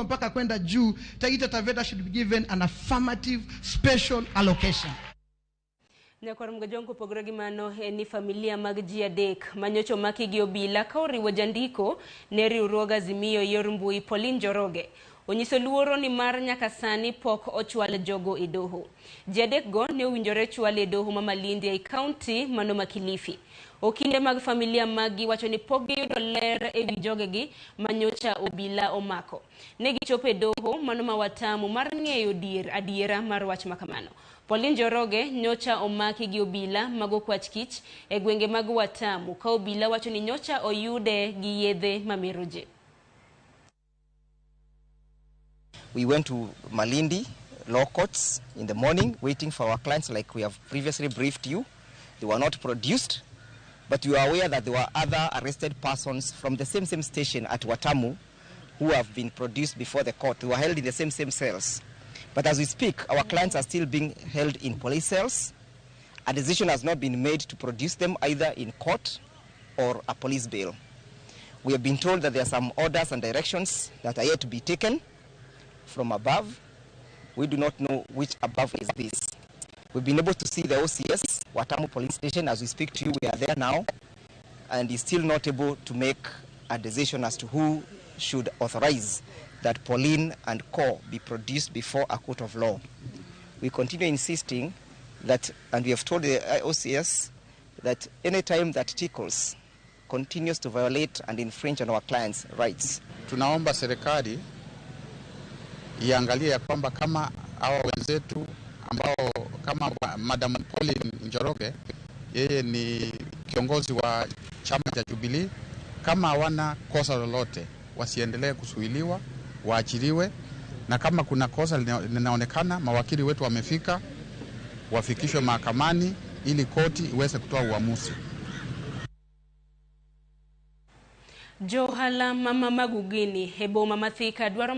Mtibwa mpaka kwenda juu, Taita Taveta should be given an affirmative special allocation. Nyakwar Mgajwang' kopogore gi mano en ni familia mag ji adek manyocha omaki gi obila ka oriwo jandiko ne riwruog Azimio yor mbui Pauline Njoroge onyiso luoro ni mar nyaka sani pok ochwal jogo e doho. Ji adek go ne owinjore chwal e doho ma Malindi ei kaunti mano ma Kilifi. Okinde mag familia maggi wacho ni pok giyudo ler e wi jogegi manyocha obila omako. Ne gichopo e doho mano ma Watamu mar ng'eyo dier adiera mar wach makamano. Pauline Njoroge nyocha omaki gi obila mag okwach kich e gwenge mag Watamu ka obila wacho ni nyocha oyude gi yedhe mamero ji. We went to Malindi law courts in the morning waiting for our clients like we have previously briefed you. They were not produced, but we are aware that there were other arrested persons from the same station at Watamu who have been produced before the court. They were held in the same cells. But as we speak, our clients are still being held in police cells. A decision has not been made to produce them either in court or a police bail. We have been told that there are some orders and directions that are yet to be taken from above. We do not know which above is this. We've been able to see the OCS, Watamu Police Station. As we speak to you, we are there now, and is still not able to make a decision as to who should authorize that Pauline and Co be produced before a court of law. We continue insisting that, and we have told the OCS that any time that tickles continues to violate and infringe on our clients' rights. Tunaomba serikali iangalie ya kwamba kama hawa wenzetu ambao kama Madam Pauline Njoroge, yeye ni kiongozi wa chama cha Jubilee, kama hawana kosa lolote wasiendelee kusuiliwa, waachiliwe, na kama kuna kosa linaonekana, mawakili wetu wamefika, wafikishwe mahakamani ili koti iweze kutoa uamuzi. Johala mama Magugini e boma ma Thika dwaro